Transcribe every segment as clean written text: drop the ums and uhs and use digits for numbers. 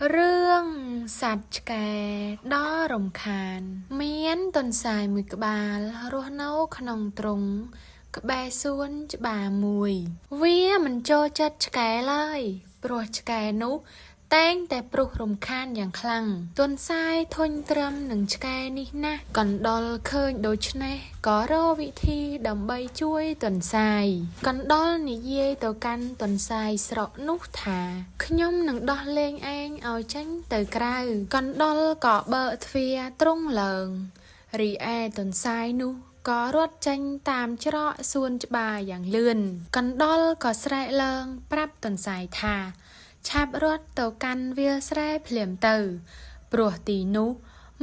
រឿងសត្វឆ្កែដ៏រំខាន មានទន្សាយមួយក្បាលរស់នៅក្នុងទ្រុងក្បែរសួនច្បារមួយ វាមិនចូលចិត្តឆ្កែឡើយ ព្រោះឆ្កែនោះតែងតែព្រុសរំខានយ៉ាងខ្លាំង ទន្សាយធុញទ្រាំនឹងឆ្កែនេះណាស់ កណ្ដុរឃើញដូច្នេះក៏រកវិធីដើម្បីជួយទន្សាយ កណ្ដុរនិយាយទៅកាន់ទន្សាយស្រុកនោះថា ខ្ញុំនឹងដោះលែងឯងឲ្យចេញទៅក្រៅ កណ្ដុរក៏បើកទ្វារទ្រុងឡើង រីឯទន្សាយនោះក៏រត់ចេញតាមច្រកសួនច្បារយ៉ាងលឿន កណ្ដុរក៏ស្រែកឡើងប្រាប់ទន្សាយថា ឆាប់រត់ទៅកាន់វាលស្រែភ្លាមទៅ ព្រោះទីនោះ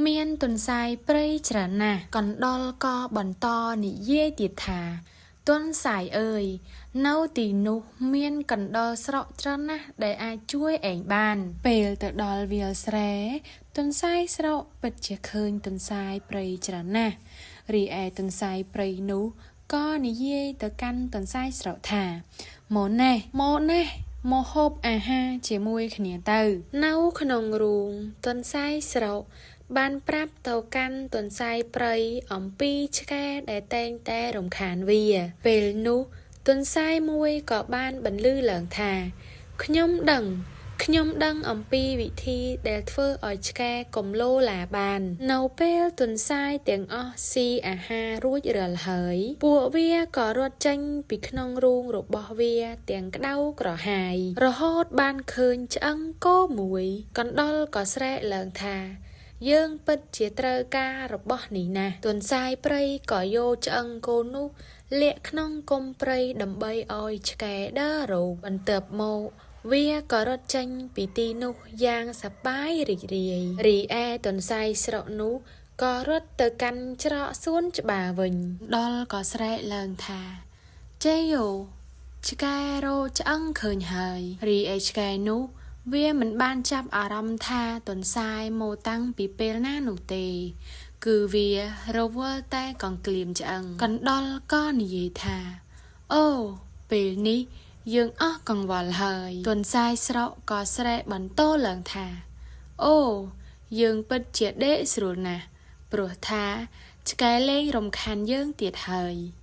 មានទន្សាយព្រៃច្រើនណាស់ កណ្ដុរក៏បន្តនិយាយទៀតថា ទន្សាយអើយ នៅទីនោះមានកណ្ដុរស្រុកច្រើនណាស់ដែលអាចជួយឯងបាន ពេលទៅដល់វាលស្រែ ទន្សាយស្រុកពិតជាឃើញទន្សាយព្រៃច្រើនណាស់ រីឯទន្សាយព្រៃនោះក៏និយាយទៅកាន់ទន្សាយស្រុកថា មកណេះ មកណេះ មកហូបអាហារជាមួយគ្នាទៅ នៅក្នុងរូងទន្សាយស្រុកបានប្រាប់ទៅកាន់ទន្សាយព្រៃអំពីឆ្កែដែលតែងតែរំខានវា ពេលនោះទន្សាយមួយក៏បានបន្លឺឡើងថា ខ្ញុំដឹង ខ្ញុំដឹងអំពីវិធីដែលធ្វើឲ្យឆ្កែកុំលោឡាបាន នៅពេលទន្សាយទាំងអស់ស៊ីអាហាររួចរាល់ហើយ ពួកវាក៏រត់ចេញពីក្នុងរូងរបស់វាទាំងក្តៅក្រហាយ រហូតបានឃើញឆ្អឹងគោមួយ កណ្ដុរក៏ស្រែកឡើងថា យើងពិតជាត្រូវការរបស់នេះណាស់ ទន្សាយព្រៃក៏យកឆ្អឹងគោនោះលាក់ក្នុងគុម្ពព្រៃដើម្បីឲ្យឆ្កែដើររក បន្ទាប់មកវាក៏រត់ចេញពីទីនោះយ៉ាងសប្បាយរីករាយ រីឯទន្សាយស្រុកនោះក៏រត់ទៅកាន់ច្រកសួនច្បារវិញ ដល់ក៏ស្រែកឡើងថា ជ័យយោ ឆ្កែរកឆ្អឹងឃើញហើយ រីឯឆ្កែនោះវាមិនបានចាប់អារម្មណ៍ថាទន្សាយមកតាំងពីពេលណានោះទេ គឺវារវល់តែកង្ក្លៀមឆ្អឹង កណ្ដុរក៏និយាយថា អូ ពេលនេះយើងអស់កង្វល់ហើយ ទន្សាយស្រុកក៏ស្រែកបន្តឡើងថា អូ យើងពិតជាដេកស្រួលណាស់ ព្រោះថាឆ្កែលែងរំខានយើងទៀតហើយ។